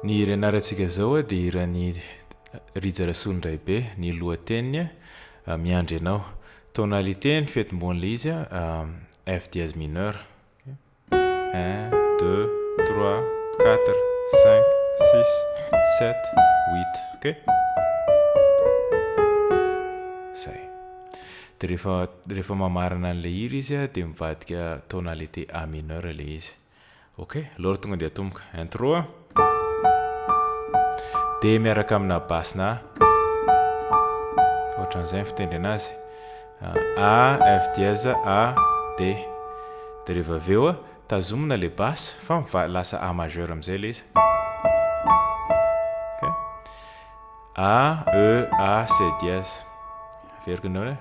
Ny hira ianarantsika izao dia hiran'i Rija Rasolondraibe, ny lohateniny Miandry Anao. Tonalité ny fetim-bon'ilay izy F dièse mineur. Un, deux, trois, quatre, cinq, six, sept, huit. Ok? Zay. Dia rehefa rehefa mamarana an'ilay hira izy dia mivadika tonalité A mineur ilay izy. Ok, aleo tonga dia atomboka. Intro a. Dia miaraka amina basse na ohatran'izay ny fitendrena azy. A, F dièse, A, D. Dia rehefa avy eo tazomina ilay basse fa lasa A majeur amin'izay ilay izy. Ok. A, E, A, C dièse. Averiko indray hoe.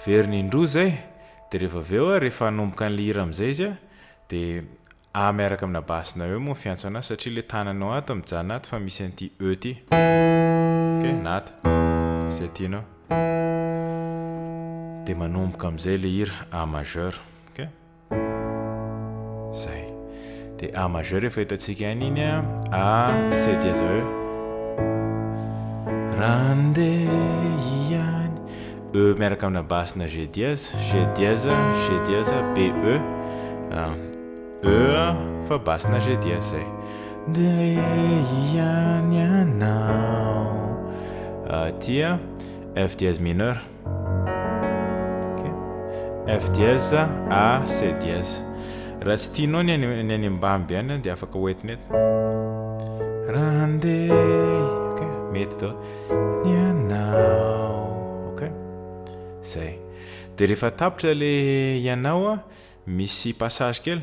Veriny indroa izay, dia rehefa avy eo rehefa hanomboka an'ilay hira amin'izay izy dia A miaraka amina basse-na eo moa ny fiantso anazy satria ilay tananao ato mijanona ato fa misy an'ity E ity. Ok, na ato. Izay tianao. Dia manomboka amin'izay ilay hira A majeur. Ok. Zay. Dia A majeur efa hitantsika ihany iny a. A, C dièse E. Raha andeha ihany. E miaraka amina basse na G dièse. G dièse, G dièse, B E. E fa basse na G dièse zay. Ndeha ihany ianao. Aty a, F dièse mineur. Ok. F dièse, A, C dièse. Raha tsy tianao ny any ny any ambany be any dia afaka hoentina eto. Raha handeha, ok, mety daholo. Ny anao, ok. Zay. Dia rehefa tapitra le ianao a, misy passage kely.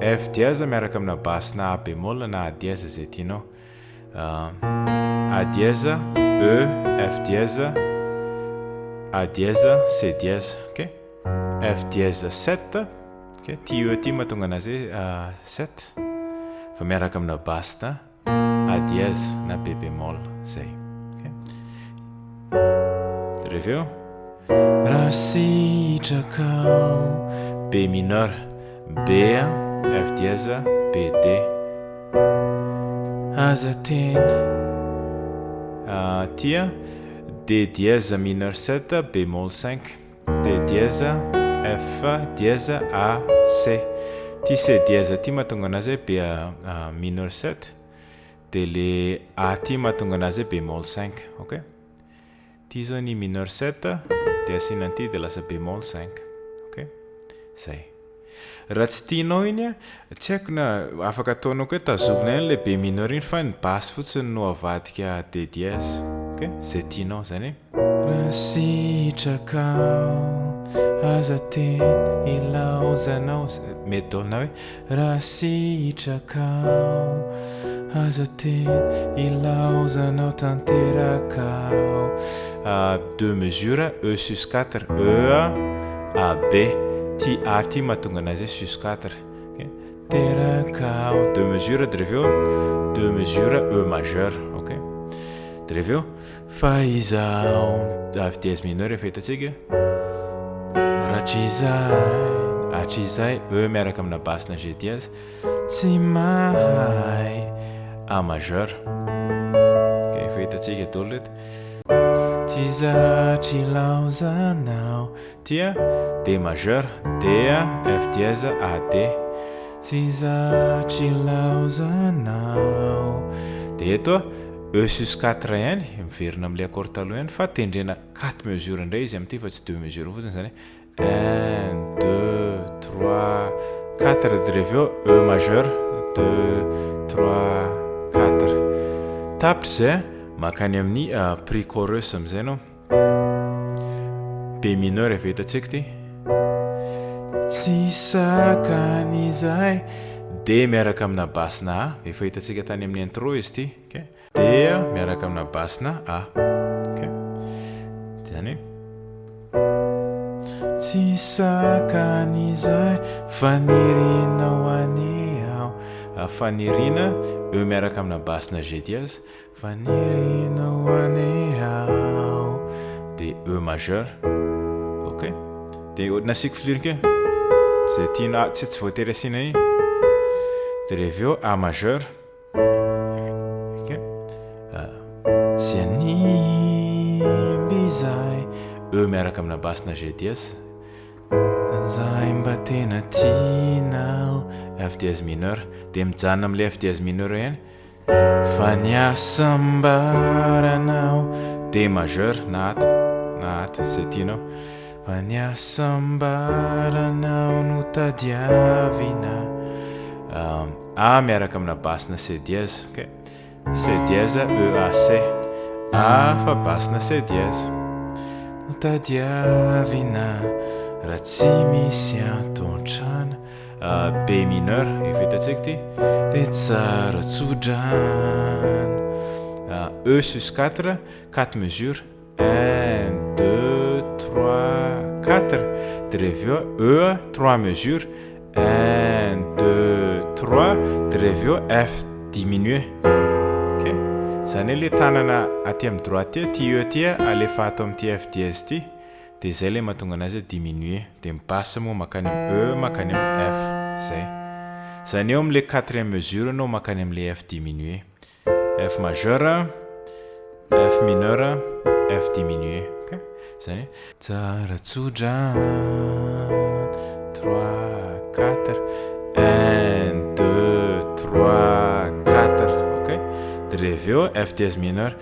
F dièse miaraka amina basse na A bémol na A dièse izay tianao. A dièse, E, F dièse, A dièse, C dièse. Ok? F dièse 7. Ok? Ty E ty mahatonga anazy hoe 7. Fa miaraka amina basse na A dièse na B bémol zay. Ok. Rehefa eo. Raha sitrakao. B mineur, B F dièse, B D. Aza tena. Aty D dièse mineur 7 bémol 5. D dièse, F dièse, A, C. Ty C dièse ty mahatonga anazy hoe B mineur 7, de le A ty mahatonga anazy hoe bémol 5, ok? Ty zao ny mineur 7, de asiana an'ity de lasa bémol 5, ok? Zay. Raha tsy tianao iny a, tsy haiko na afaka ataonao koa hoe tazomina ihany le B mineur iny fa ny basse fotsiny no avadika D dièse. Ok, zay tianao zany hoe. Raha sitrakao aza teny ilaozanao, mety daholo na hoe raha sitrakao aza teny ilaozanao tanteraka aho. Deux mesures, E sus 4, E A B, ty A ty mahatonga anazy hoe sus 4, ok, teraka aho, deux mesures de rehefa eo deux mesures E majeur, ok, de rehefa eo fa izaho avy dièse mineur efa hitantsika, rahatrizay, hatrizay, E miaraka amina basse na G dièse, Tsy mahay A majeur. Ok, efa hitantsika daholo reto. Tsy zatry ilaozanao. Ty a, D majeur, D F dièse A D. Tsy zatry ilaozanao. Dia eto a, E sus 4 ihany, miverina amin'ilay accord taloha ihany fa tendrena 4 mesures indray izy amin'ity fa tsy 2 mesures fotsiny izany hoe Un, deux, trois, quatre de avy eo E majeur, deux, trois, quatre. Tapitra izay, mankany amin'ny pre chorus amin'izay ianao. B mineur efa hitantsika ity. Tsy sakan'izay. D miaraka amina basse na A, efa hitantsika tany amin'ny intro izy ity. Okay. Dia miaraka amina basse na A. Ok. Izany hoe. Tsy sakan'izay fanirianao anie aho. Faniriana, E miaraka amina basse na G dièse. Fanirianao anie aho. Dia E majeur. Ok. Dia nasiako filiriny kely. Zay tianao, tsy tsy voatery asiana an'iny. De rehefa eo A majeur. Ok. Tsy hanimba izahay. E miaraka amina basse na G dièse. Zay mba tena tianao. F dièse mineur. De mijanona am'le F dièse mineur ihany. Fa ny hasambaranao. D majeur na ato na ato zay tianao. Fa ny hasambaranao no tadiavina. A miaraka amina basse na C dièse. Ok. C dièse E A C. A fa basse na C dièse. No tadiavina raha tsy misy anton-trano. B mineur, efa hitantsika ity. Dia tsara tso-drano. E sus 4, 4 mesures. 1, 2, 3, 4. Dia rehefa eo E, 3 mesures. 1, 2, 3. Dia rehefa eo F diminué. Ok. Izany hoe ilay tanana aty amin'ny droite aty, ity E ity alefa ato amin'ity F dièse ity. Dia izay ilay mahatonga anazy hoe diminué. Dia ny basse moa mankany amin'ny E mankany amin'ny F. Izay. Izany eo amin'ilay quatrième mesure ianao mankany amin'ilay F diminué. F majeur, F mineur, F diminué. Ok. Izany hoe. Tsara tsodrano, trois, quatre, un, deux, trois, quatre. Ok. Dia rehefa eo F dièse mineur.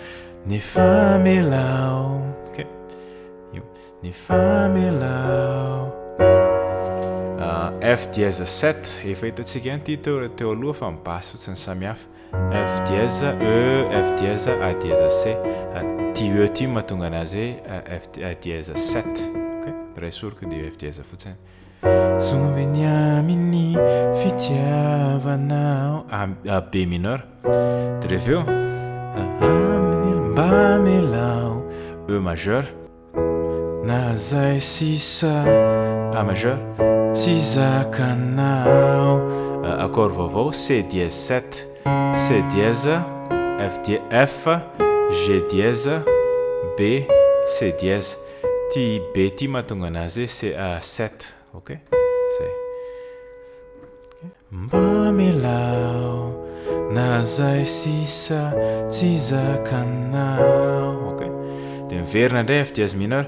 Ny famelao. Ok. Io. Ny famelao. F dièse 7, efa hitantsika ihany ity teo teo aloha fa ny basse fotsiny samihafa. F dièse E, F dièse A dièse C. Ity E ity no mahatonga anazy hoe F A dièse 7. Ok, raha esoriko dia F dièse fotsiny. Sombiny amin'ny fitiavanao. A, B mineur. Dia rehefa eo, mba amelao. E majeur. Na zay sisa A majeur. Tsy zakanao. Accord vaovao C dièse 7. C dièse, F dièse, F, G dièse, B, C dièse. Ty B ty mahatonga anazy hoe C 7. Ok? Zay. Mba melao na zay sisa tsy zakanao. Ok? Dia miverina indray F dièse mineur.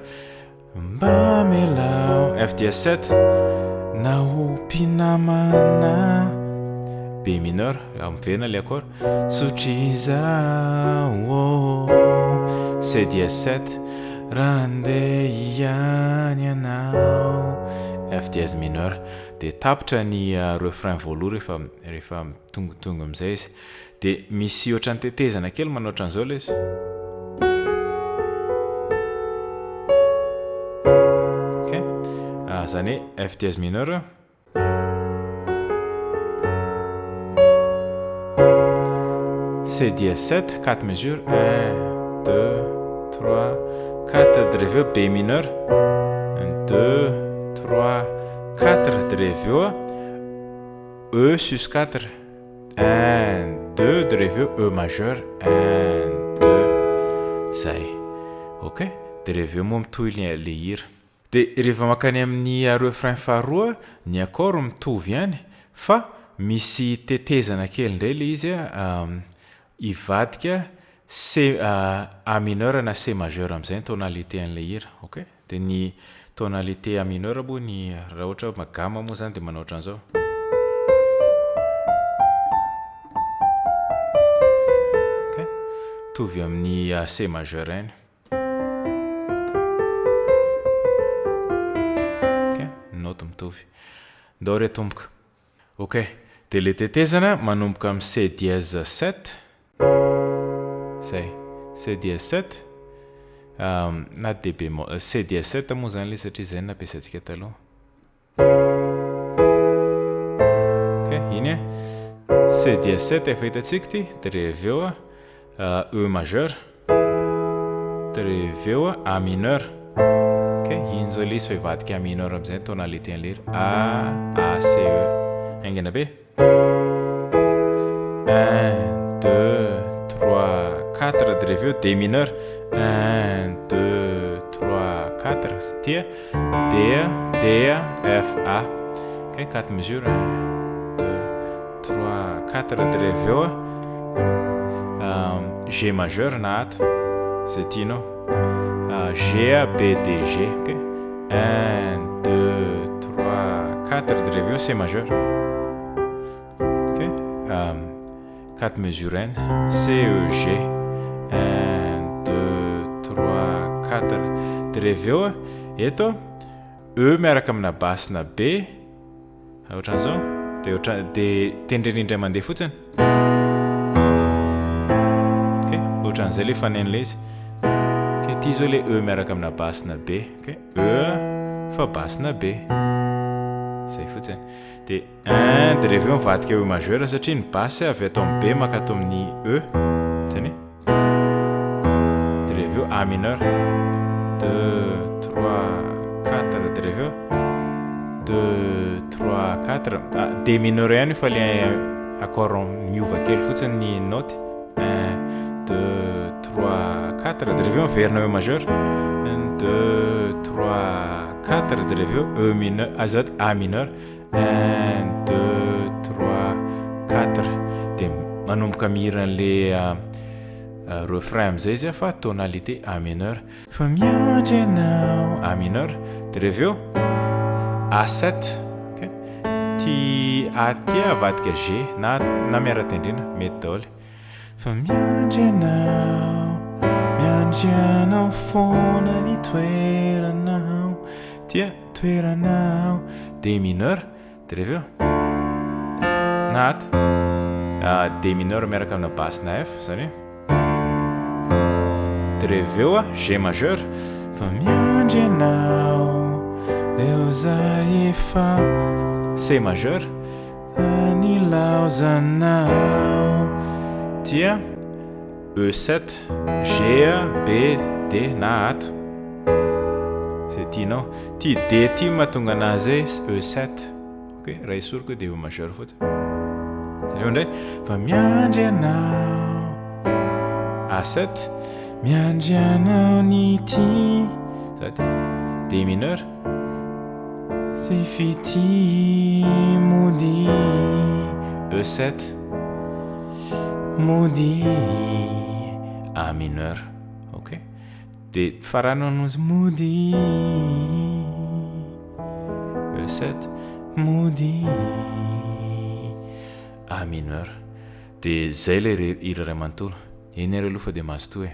Mba melao F dièse 7 na ho mpinamana B mineur, miverina ilay accord. Tsotr'izao oh. C dièse 7 raha andeha ihany ianao. F dièse mineur. Dia tapitra ny refrain voaloha rehefa rehefa tongatonga amin'izay izy. Dia misy ohatran'ny tetezana kely manao ohatran'izao ilay izy. Ok, izany hoe F dièse mineur. C dièse 7, 4 mesures, 1, 2, 3, 4, dia rehefa eo B mineur, 1, 2, 3, 4, dia rehefa eo E sus 4, 1, 2, dia rehefa eo E majeur, 1, 2, zay, ok, dia rehefa eo moa mitohy le hira. Dia rehefa mankany amin'ny refrain faharoa, ny accord mitovy ihany fa misy tetezana kely indray ilay izy hivadika C A mineur na C majeur amin'izay ny tonalité an'ilay hira, ok? Dia ny tonalité A mineur moa ny raha ohatra hoe gamme moa izany dia manao ohatran'izao. Ok? Mitovy amin'ny C majeur ihany. Ok, naoty mitovy. Ndao re tomboka. Ok, dia le tetezana manomboka amin'ny C dièse 7, zay, C dièse 7, na D bémol, C dièse 7 moa zany le satria zay no nampiasaintsika taloha. Ok, iny e. C dièse 7 efa hitantsika ity, dia rehefa eo E majeur, dia rehefa eo A mineur. Ok, iny zao ilay izy fa hivadika A mineur amin'izay ny tonalité an'ilay hira. A, A, C, E. Haingana be. Un, deux, trois, quatre, dia rehefa eo D mineur. Un, deux, trois, quatre, ity D, D, F, A. Ok, 4 mesures, 1, 2, 3, 4, dia rehefa avy eo a, G majeur na ato, izay tianao, G A B D G, ok, 1, 2, 3, 4, dia rehefa avy eo C majeur, ok, 4 mesures ihany, C E G, 1, 2, 3, 4, dia rehefa avy eo a, eto E miaraka amina basse na B ohatran'izao dia ohatra dia tendrena indray mandeha fotsiny. Ok, ohatran'izay ilay fanen'ilay izy. Ok, ity izao ilay E miaraka amina basse na B. Ok, E fa basse na B. Izay fotsiny. Dia un dia rehefa eo mivadika E majeur satria ny basse avy ato amin'ny B mankato amin'ny E. Izany hoe. Dia rehefa eo A mineur. 2, 3, 4. Dia rehefa eo 2, 3, 4. Ah, D mineur ihany io fa le accord miova kely fotsiny ny note. 1, 2, 3, 4. Dia rehefa eo miverina E majeur. 1, 2, 3, 4. Dia rehefa eo E mineur, azafady A mineur. 1, 2, 3, 4 dia manomboka mihira an'le refrain amin'izay izy fa tonalité A mineur. Fa miandry anao A mineur dia rehefa eo A7 ok ty A ty avadika G na na miara-tendrena mety daholo. Fa miandry anao, miandry anao foana ny toeranao Tia toeranao D mineur dia rehefa eo na ato D mineur miaraka amina basse na F izany hoe dia rehefa eo G majeur Fa miandry anao reo zay efa C majeur Nilaozanao Tia E7 G B D na ato Izay tianao. Ty D ty mahatonga anazy hoe E7. Ok, raha esoriko io dia E majeur fotsiny. Jereo indray. Fa miandry anao. A7. Miandry anao ny tia. Sady D mineur. Sy fitia mody. E7. Mody. A mineur. Ok. Dia faranana izy mody. E7. Mody. A mineur. Dia zay ilay hira iray manontolo. Eny ary aloha fa dia mazotoa e.